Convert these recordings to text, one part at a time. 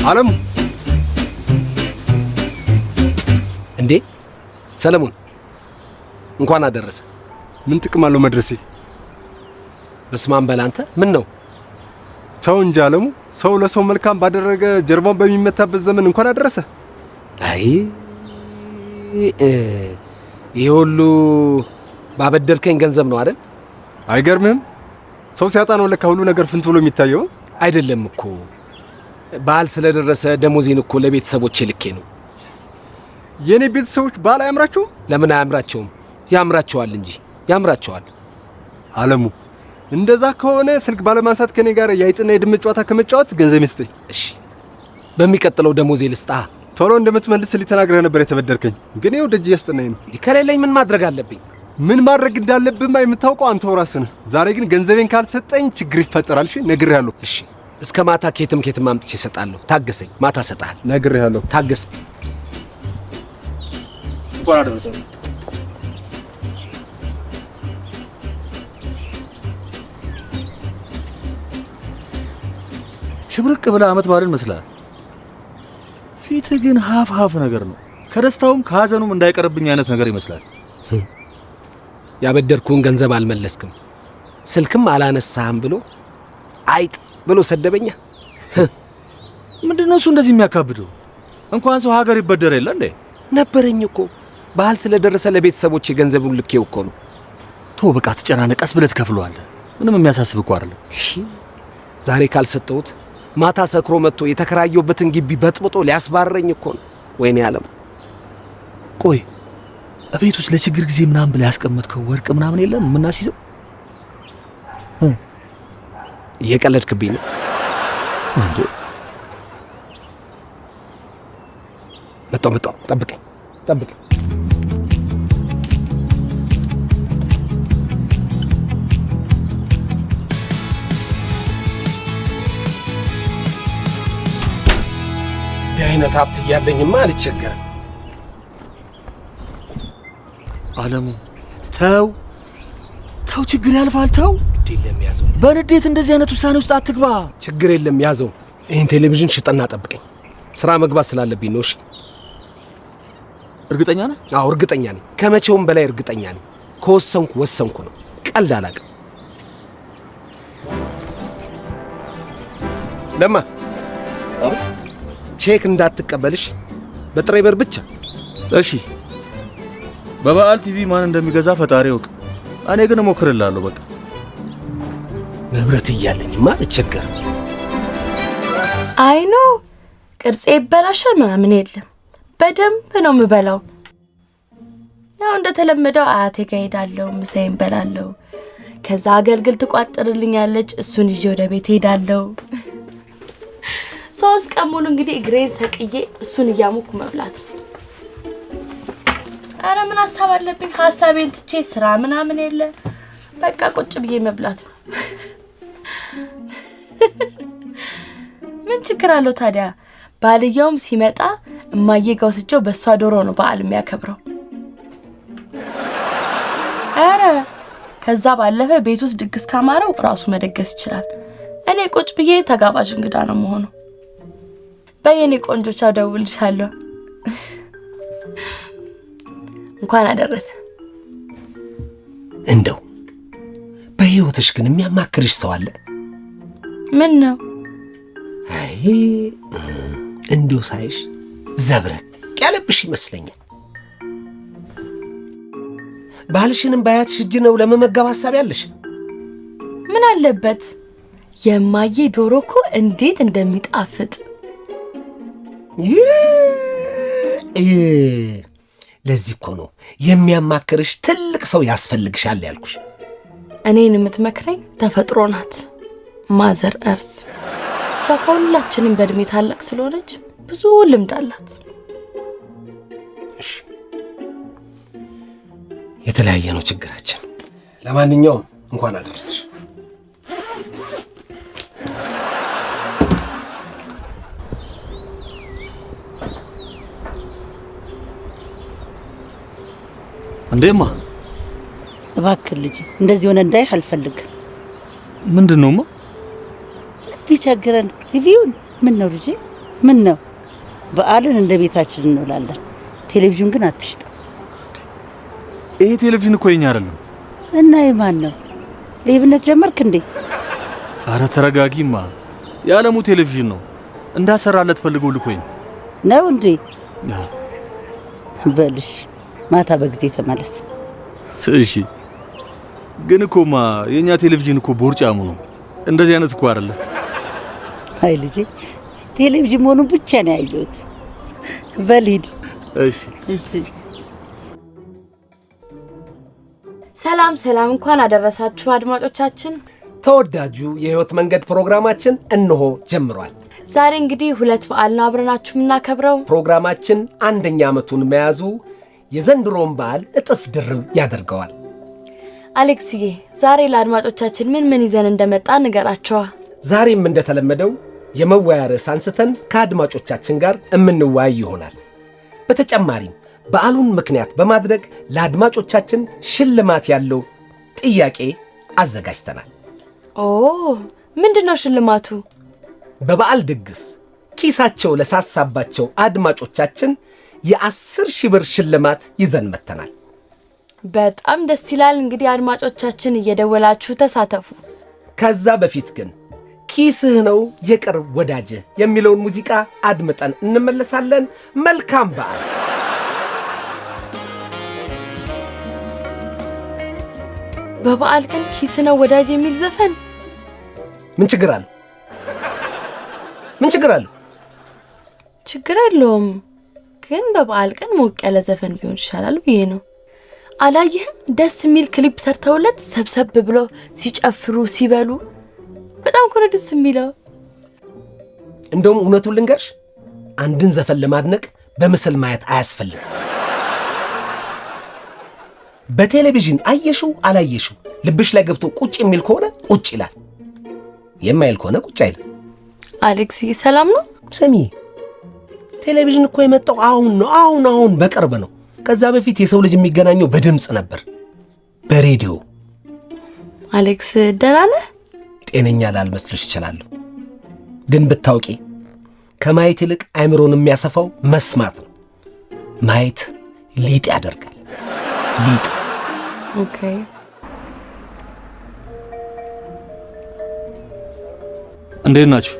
አለሙ። እንዴ ሰለሞን፣ እንኳን አደረሰ። ምን ጥቅም አለው መድረሴ? በስማም በል አንተ። ምን ነው? ተው እንጂ አለሙ፣ ሰው ለሰው መልካም ባደረገ ጀርባውን በሚመታበት ዘመን እንኳን አደረሰ። አይ፣ ይሄ ሁሉ ባበደርከኝ ገንዘብ ነው አይደል? አይገርምህም? ሰው ሲያጣ ነው ለካ ሁሉ ነገር ፍንት ብሎ የሚታየው። አይደለም እኮ፣ በዓል ስለደረሰ ደሞዜን እኮ ለቤተሰቦቼ ልኬ ነው። የእኔ ቤተሰቦች በዓል አያምራቸውም? ለምን አያምራቸውም? ያምራቸዋል እንጂ፣ ያምራቸዋል። አለሙ፣ እንደዛ ከሆነ ስልክ ባለማንሳት ከኔ ጋር የአይጥና የድመት ጨዋታ ከመጫወት ገንዘብ ይስጠኝ። እሺ፣ በሚቀጥለው ደሞዜ ልስጣ። ቶሎ እንደምትመልስልኝ ተናግረህ ነበር የተበደርከኝ፣ ግን ይኸው ደጅ እያስጠናኝ ነው። እንዲህ ከሌለኝ ምን ማድረግ አለብኝ? ምን ማድረግ እንዳለብህማ የምታውቀው አንተው ራስህ ነህ። ዛሬ ግን ገንዘቤን ካልሰጠኝ ችግር ይፈጠራል። እሺ፣ ነግሬሃለሁ። እሺ፣ እስከ ማታ ኬትም ኬትም አምጥቼ እሰጣለሁ። ታገሰኝ፣ ማታ እሰጥሃለሁ። ነግሬሃለሁ። ታገስ። እንኳን አደረሰ። ሽብርቅ ብለህ አመት በዓልን መስላል። ፊትህ ግን ሀፍ ሀፍ ነገር ነው። ከደስታውም ከሀዘኑም እንዳይቀርብኝ አይነት ነገር ይመስላል። ያበደርኩህን ገንዘብ አልመለስክም፣ ስልክም አላነሳህም ብሎ አይጥ ብሎ ሰደበኛ። ምንድን ነው እሱ እንደዚህ የሚያካብደው? እንኳን ሰው ሀገር ይበደር የለ እንዴ? ነበረኝ እኮ፣ በዓል ስለደረሰ ለቤተሰቦች የገንዘቡን ልኬው እኮ ነው። ቶ በቃ ትጨናነቅ፣ ቀስ ብለህ ትከፍለዋለህ። ምንም የሚያሳስብ እኮ አይደለም። ዛሬ ካልሰጠሁት ማታ ሰክሮ መጥቶ የተከራየሁበትን ግቢ በጥብጦ ሊያስባረኝ እኮ ነው። ወይኔ ዓለም። ቆይ፣ እቤት ውስጥ ለችግር ጊዜ ምናምን ብለህ ያስቀመጥከው ወርቅ ምናምን የለም የምናስይዘው? እየቀለድክብኝ ነው። እንዴ? መጣሁ መጣሁ፣ ጠብቀኝ ጠብቀኝ። እንዲህ አይነት ሀብት እያለኝማ አልቸገርም። አለሙ፣ ተው ተው፣ ችግር ያልፋል። ተው። ግድ የለም ያዘው። በንዴት እንደዚህ አይነት ውሳኔ ውስጥ አትግባ። ችግር የለም ያዘው። ይህን ቴሌቪዥን ሽጠና ጠብቀኝ። ስራ መግባት ስላለብኝ ነው። እሺ። እርግጠኛ ነህ? አዎ፣ እርግጠኛ ነኝ። ከመቼውም በላይ እርግጠኛ ነኝ። ከወሰንኩ ወሰንኩ ነው። ቀልድ አላውቅም። ለማ፣ ቼክ እንዳትቀበልሽ፣ በጥሬ ብር ብቻ። እሺ። በበዓል ቲቪ ማን እንደሚገዛ ፈጣሪ ይወቅ። እኔ ግን እሞክርልሃለሁ። በቃ። ንብረት እያለኝማ አልቸገርም። አይኖ ቅርጼ ይበላሻል ምናምን የለም። በደንብ ነው የምበላው። ያው እንደተለመደው አያቴ ጋር ሄዳለሁ፣ ምሳዬን እበላለሁ። ከዛ አገልግል ትቋጥርልኛለች፣ እሱን ይዤ ወደ ቤት ሄዳለሁ። 3 ቀን ሙሉ እንግዲህ እግሬን ሰቅዬ እሱን እያሞኩ መብላት። አረ ምን ሀሳብ አለብኝ? ሀሳቤን ትቼ ስራ ምናምን የለ፣ በቃ ቁጭ ብዬ መብላት ነው። ምን ችግር አለው ታዲያ? ባልየውም ሲመጣ እማዬ ጋ ወስጄው በእሷ ዶሮ ነው በዓል የሚያከብረው። አረ ከዛ ባለፈ ቤት ውስጥ ድግስ ካማረው ራሱ መደገስ ይችላል። እኔ ቁጭ ብዬ ተጋባዥ እንግዳ ነው መሆኑ። በየኔ ቆንጆች አደውልልሻለሁ። እንኳን አደረሰ። እንደው በሕይወትሽ ግን የሚያማክርሽ ሰው አለ? ምን ነው? አይ፣ እንዲሁ ሳይሽ ዘብረቅ ያለብሽ ይመስለኛል። ባልሽንም በአያትሽ እጅ ነው ለመመገብ ሀሳብ ያለሽ? ምን አለበት? የማዬ ዶሮ እኮ እንዴት እንደሚጣፍጥ። ለዚህ እኮ ነው የሚያማክርሽ ትልቅ ሰው ያስፈልግሻል ያልኩሽ። እኔን የምትመክረኝ ተፈጥሮ ናት፣ Mother Earth። እሷ ከሁላችንም በእድሜ ታላቅ ስለሆነች ብዙ ልምድ አላት። እሺ፣ የተለያየ ነው ችግራችን። ለማንኛውም እንኳን አደረሰሽ። እንዴማ። እባክህ ልጅ፣ እንደዚህ ሆነ እንዳይህ አልፈልግም። ምንድን ነውማ? ቢቸግረን ቲቪውን ምን ነው ልጄ? ምን ነው በዓልን እንደ ቤታችን እንውላለን። ቴሌቪዥን ግን አትሽጠው። ይሄ ቴሌቪዥን እኮ የኛ አይደለም። እና የማን ነው? ሌብነት ጀመርክ እንዴ? አረ ተረጋጊማ፣ የዓለሙ ቴሌቪዥን ነው። እንዳሰራለት ፈልጎ ልኮኝ ነው እንዴ? በልሽ ማታ በጊዜ ተመለስ። እሺ። ግን እኮማ የኛ ቴሌቪዥን እኮ ቦርጫሙ ነው። እንደዚህ አይነት እኮ አይደለም። አይ ልጄ፣ ቴሌቪዥን መሆኑን ብቻ ነው ያየሁት። በል ሂድ። እሺ። እሺ። ሰላም ሰላም፣ እንኳን አደረሳችሁ አድማጮቻችን። ተወዳጁ የህይወት መንገድ ፕሮግራማችን እነሆ ጀምሯል። ዛሬ እንግዲህ ሁለት በዓል ነው አብረናችሁ የምናከብረው። ፕሮግራማችን አንደኛ ዓመቱን መያዙ የዘንድሮውን በዓል እጥፍ ድርብ ያደርገዋል። አሌክስዬ፣ ዛሬ ለአድማጮቻችን ምን ምን ይዘን እንደመጣ ንገራቸዋ። ዛሬም እንደተለመደው የመወያያ ርዕስ አንስተን ከአድማጮቻችን ጋር የምንወያይ ይሆናል። በተጨማሪም በዓሉን ምክንያት በማድረግ ለአድማጮቻችን ሽልማት ያለው ጥያቄ አዘጋጅተናል። ኦ፣ ምንድን ነው ሽልማቱ? በበዓል ድግስ ኪሳቸው ለሳሳባቸው አድማጮቻችን የ10,000 ብር ሽልማት ይዘን መጥተናል። በጣም ደስ ይላል። እንግዲህ አድማጮቻችን እየደወላችሁ ተሳተፉ። ከዛ በፊት ግን ኪስህ ነው የቅርብ ወዳጅህ የሚለውን ሙዚቃ አድምጠን እንመለሳለን። መልካም በዓል። በበዓል ቀን ኪስ ነው ወዳጅ የሚል ዘፈን ምን ችግር አለው? ምን ችግር አለው? ችግር የለውም፣ ግን በበዓል ቀን ሞቅ ያለ ዘፈን ቢሆን ይሻላል ብዬ ነው። አላየህም? ደስ የሚል ክሊፕ ሰርተውለት ሰብሰብ ብሎ ሲጨፍሩ ሲበሉ በጣም እኮ ነው ደስ የሚለው። እንደውም እውነቱን ልንገርሽ፣ አንድን ዘፈን ለማድነቅ በምስል ማየት አያስፈልግም። በቴሌቪዥን አየሽው አላየሽው ልብሽ ላይ ገብቶ ቁጭ የሚል ከሆነ ቁጭ ይላል፣ የማይል ከሆነ ቁጭ አይልም። አሌክስ ሰላም ነው? ስሚ፣ ቴሌቪዥን እኮ የመጣው አሁን ነው። አሁን አሁን በቅርብ ነው። ከዛ በፊት የሰው ልጅ የሚገናኘው በድምፅ ነበር፣ በሬዲዮ። አሌክስ ደህና ነህ? ጤነኛ ላልመስልሽ እችላለሁ፣ ግን ብታውቂ ከማየት ይልቅ አእምሮን የሚያሰፋው መስማት ነው። ማየት ሊጥ ያደርጋል። ሊጥ። Okay። እንዴት ናችሁ?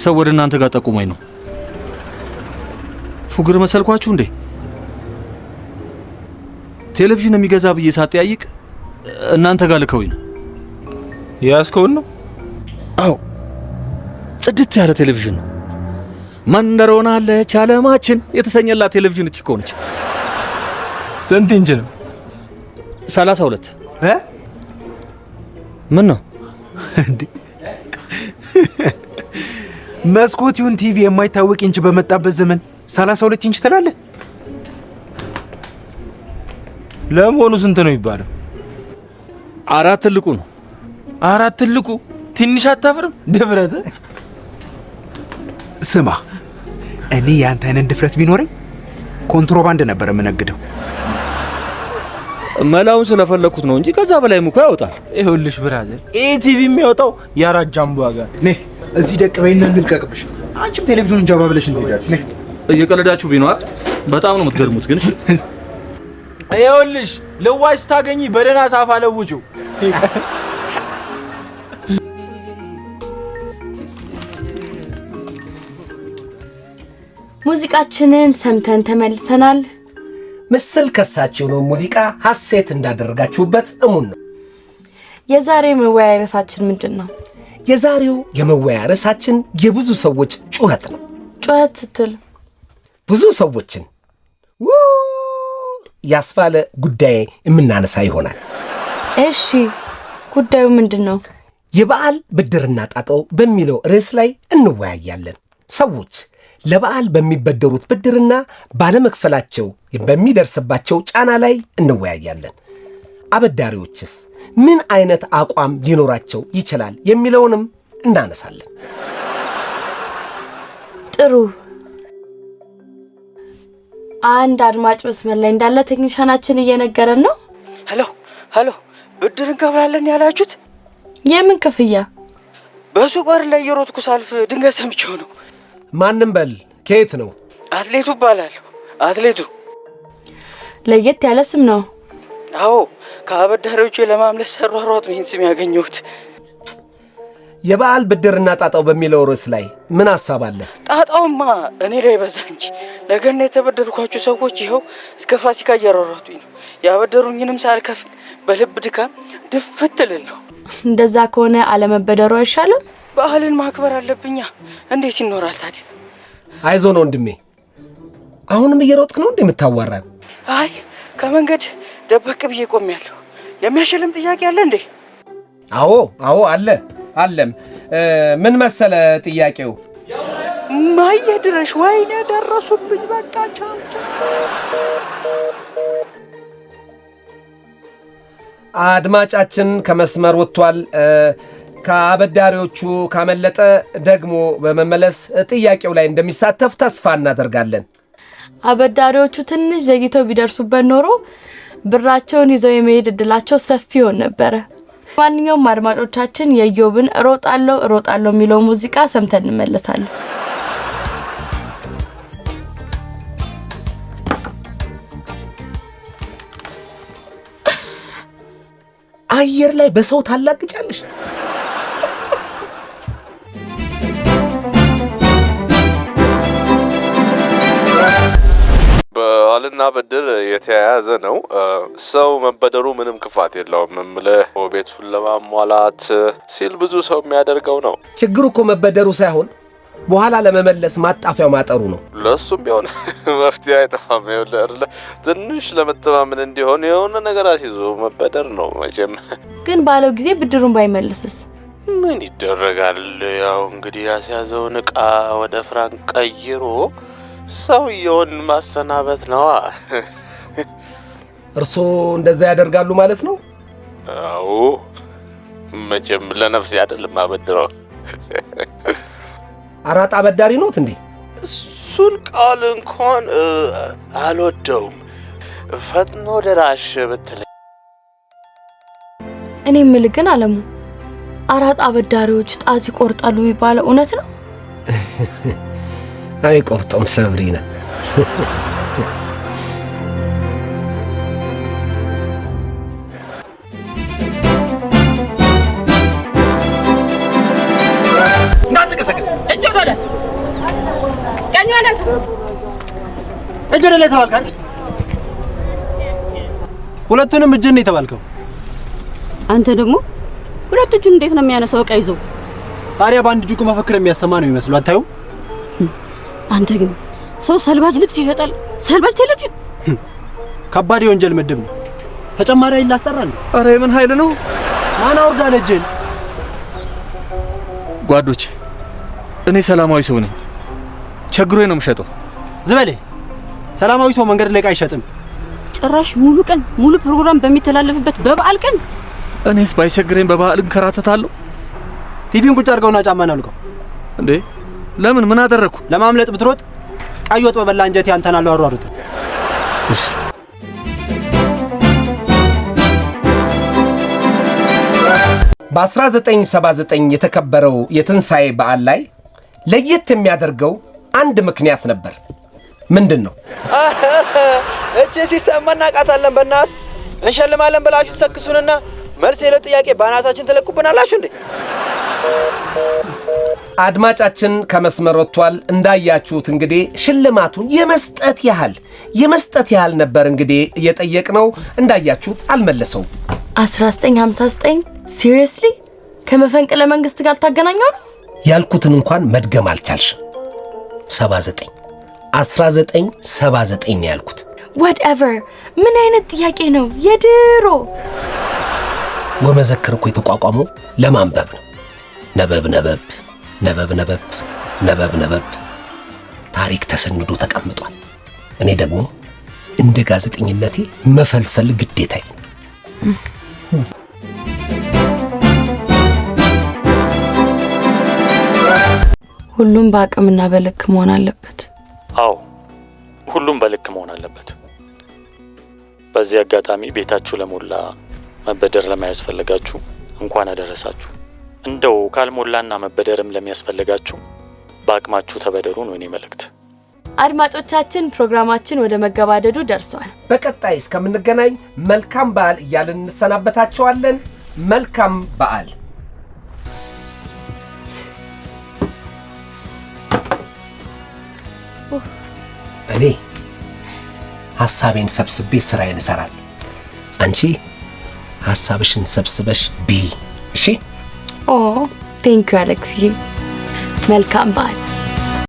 ሰው ወደ እናንተ ጋር ጠቁማኝ ነው። ፉግር መሰልኳችሁ እንዴ? ቴሌቪዥን የሚገዛ ብዬ ሳጠያይቅ እናንተ ጋር ልከውኝ ነው። የያዝከውን ነው? አዎ፣ ጽድት ያለ ቴሌቪዥን ነው። መንደር ሆናለች ዓለማችን የተሰኘላት ቴሌቪዥን እቺ እኮ ነች። ስንት ኢንች ነው? 32። ምን ነው እንዴ? መስኮት ይሁን ቲቪ የማይታወቅ ኢንች በመጣበት ዘመን 32 ኢንች ትላለህ? ለመሆኑ ስንት ነው የሚባለው? አራት ትልቁ ነው። አራት ትልቁ። ትንሽ አታፍርም? ድፍረት። ስማ፣ እኔ የአንተ አይነት ድፍረት ቢኖረኝ ኮንትሮባንድ ነበር የምነግደው። መላውን ስለፈለኩት ነው እንጂ ከዛ በላይም እኮ ያወጣል። ይኸውልሽ brother፣ ይህ ቲቪ የሚያወጣው የአራት ጃምቦ ዋጋ። ነይ እዚህ ደቅ በይና እንልቀቅብሽ። አንቺም ቴሌቪዥኑን ጀባ ብለሽ እንሄዳለን። እየቀለዳችሁ ቢኖር በጣም ነው የምትገርሙት። ግን ይኸውልሽ ልዋጭ ስታገኚ በደህና ሳፋ ለውጪው። ሙዚቃችንን ሰምተን ተመልሰናል። ምስል ከሳች የሆነው ሙዚቃ ሐሴት እንዳደረጋችሁበት እሙን ነው። የዛሬ መወያያ ርዕሳችን ምንድን ነው? የዛሬው የመወያያ ርዕሳችን የብዙ ሰዎች ጩኸት ነው። ጩኸት ስትል? ብዙ ሰዎችን ያስባለ ጉዳይ የምናነሳ ይሆናል። እሺ፣ ጉዳዩ ምንድን ነው? የበዓል ብድርና ጣጣው በሚለው ርዕስ ላይ እንወያያለን። ሰዎች ለበዓል በሚበደሩት ብድርና ባለመክፈላቸው በሚደርስባቸው ጫና ላይ እንወያያለን። አበዳሪዎችስ ምን አይነት አቋም ሊኖራቸው ይችላል የሚለውንም እናነሳለን። ጥሩ። አንድ አድማጭ መስመር ላይ እንዳለ ቴክኒሻናችን እየነገረን ነው። Hello hello፣ ብድር እንከፍላለን ያላችሁት የምን ክፍያ? በሱቅ በር ላይ እየሮጥኩ ሳልፍ ድንገት ሰምቼው ነው። ማንም በል ከየት ነው? አትሌቱ እባላለሁ። አትሌቱ ለየት ያለ ስም ነው። አዎ፣ ከአበዳሪዎቼ ለማምለጥ ስሯሯጥ ነው ይህን ስም ያገኘሁት። የበዓል ብድርና ጣጣው በሚለው ርዕስ ላይ ምን ሀሳብ አለ? ጣጣውማ እኔ ላይ በዛ እንጂ ለገና የተበደርኳቸው ሰዎች ይኸው እስከ ፋሲካ እያሯሯጡኝ ነው። ያበደሩኝንም ሳልከፍል በልብ ድካም ድፍት ልል ነው። እንደዛ ከሆነ አለመበደሩ አይሻልም? በዓልን ማክበር አለብኛ። እንዴት ይኖራል ታዲያ? አይዞን ወንድሜ፣ አሁንም እየሮጥክ ነው እንዴ የምታዋራን? አይ፣ ከመንገድ ደበቅ ብዬ ቆሜያለሁ። የሚያሸልም ጥያቄ አለ እንዴ? አዎ አዎ፣ አለ አለም። ምን መሰለ ጥያቄው? ማየ ድረሽ፣ ወይኔ ደረሱብኝ። በቃ ቻው ቻው። አድማጫችን ከመስመር ወጥቷል። ከአበዳሪዎቹ ካመለጠ ደግሞ በመመለስ ጥያቄው ላይ እንደሚሳተፍ ተስፋ እናደርጋለን። አበዳሪዎቹ ትንሽ ዘግይተው ቢደርሱበት ኖሮ ብራቸውን ይዘው የመሄድ እድላቸው ሰፊ ይሆን ነበረ። ማንኛውም አድማጮቻችን፣ የኢዮብን እሮጣለሁ እሮጣለሁ የሚለው ሙዚቃ ሰምተን እንመለሳለን። አየር ላይ በሰው ታላግጫለሽ። በዓልና ብድር የተያያዘ ነው። ሰው መበደሩ ምንም ክፋት የለውም። እምልህ ቤቱን ለማሟላት ሲል ብዙ ሰው የሚያደርገው ነው። ችግሩ እኮ መበደሩ ሳይሆን በኋላ ለመመለስ ማጣፊያው ማጠሩ ነው። ለእሱም ቢሆን መፍትሄ አይጠፋም። ይኸውልህ አይደለ ትንሽ ለመተማመን እንዲሆን የሆነ ነገር አስይዞ መበደር ነው መቼም። ግን ባለው ጊዜ ብድሩን ባይመልስስ? ምን ይደረጋል? ያው እንግዲህ ያስያዘውን እቃ ወደ ፍራንክ ቀይሮ ሰውየውን ማሰናበት ነዋ። እርስዎ እንደዛ ያደርጋሉ ማለት ነው? አዎ፣ መቼም ለነፍሴ አይደለም አበድረው። አራጣ አበዳሪ ኖት እንዴ? እሱን ቃል እንኳን አልወደውም። ፈጥኖ ደራሽ ብትለኝ። እኔ የምልህ ግን አለሙ፣ አራጣ አበዳሪዎች ጣት ይቆርጣሉ የሚባለው እውነት ነው? አይቆርጡም ሰብሪና። እንዳትንቀሳቀስ። እጅ ወደ ላይ፣ ቀኝ ወደ እጅ ወደ ላይ ተባልክ አይደል? ሁለቱንም እጅን ነው የተባልከው። አንተ ደግሞ ሁለት እጁን እንዴት ነው የሚያነሳው ዕቃ ይዞ? ታዲያ በአንድ እጁ እኮ መፈክር የሚያሰማ ነው የሚመስለው። አታዩም? አንተ ግን ሰው ሰልባጅ ልብስ ይሸጣል፣ ሰልባጅ ቴሌቪዥን። ከባድ የወንጀል ምድብ ነው። ተጨማሪ ኃይል ላስጠራል። ኧረ የምን ኃይል ነው? ማን አውርዳለ እጅን? ጓዶቼ፣ እኔ ሰላማዊ ሰው ነኝ። ቸግሮኝ ነው የምሸጠው። ዝበሌ ሰላማዊ ሰው መንገድ ላይ ዕቃ አይሸጥም። ጭራሽ ሙሉ ቀን ሙሉ ፕሮግራም በሚተላለፍበት በበዓል ቀን። እኔስ ባይቸግረኝ በበዓል እንከራተታለሁ። ቲቪውን ቁጭ አድርገውና ጫማን አውልቀው። እንዴ ለምን? ምን አደረግኩ? ለማምለጥ ብትሮጥ ቀይ ወጥ በበላ እንጀቴ አንተን አሏሯሩት። እሺ። በ1979 የተከበረው የትንሣኤ በዓል ላይ ለየት የሚያደርገው አንድ ምክንያት ነበር። ምንድን ነው? እችን ሲሰማ እናውቃታለን። በእናት እንሸልማለን ብላችሁ ትሰክሱንና መልስ የለ ጥያቄ በአናታችን ትለቁብናላችሁ እንዴ? አድማጫችን ከመስመር ወጥቷል። እንዳያችሁት እንግዲህ ሽልማቱን የመስጠት ያህል ነበር እንግዲህ የጠየቅነው። እንዳያችሁት አልመለሰውም። 1959? Seriously፣ ከመፈንቅለ መንግስት ጋር ልታገናኘው ነው? ያልኩትን እንኳን መድገም አልቻልሽም። 79፣ 1979 ነው ያልኩት። Whatever፣ ምን አይነት ጥያቄ ነው? የድሮ ወመዘክር እኮ የተቋቋመው ለማንበብ ነው። ነበብ ነበብ ነበብ ነበብ ነበብ ነበብ ታሪክ ተሰንዶ ተቀምጧል። እኔ ደግሞ እንደ ጋዜጠኝነቴ መፈልፈል ግዴታዬ ነው። ሁሉም በአቅምና በልክ መሆን አለበት። አዎ፣ ሁሉም በልክ መሆን አለበት። በዚህ አጋጣሚ ቤታችሁ ለሞላ፣ መበደር ለማያስፈልጋችሁ እንኳን አደረሳችሁ። እንደው ካልሞላና መበደርም ለሚያስፈልጋችሁ በአቅማችሁ ተበደሩ ነው የኔ መልእክት። አድማጮቻችን፣ ፕሮግራማችን ወደ መገባደዱ ደርሷል። በቀጣይ እስከምንገናኝ መልካም በዓል እያልን እንሰናበታቸዋለን። መልካም በዓል። እኔ ሐሳቤን ሰብስቤ ስራዬን እሰራለሁ። አንቺ ሐሳብሽን ሰብስበሽ ብዪ። እሺ? ኦ፣ thank you አሌክስዬ። መልካም በዓል።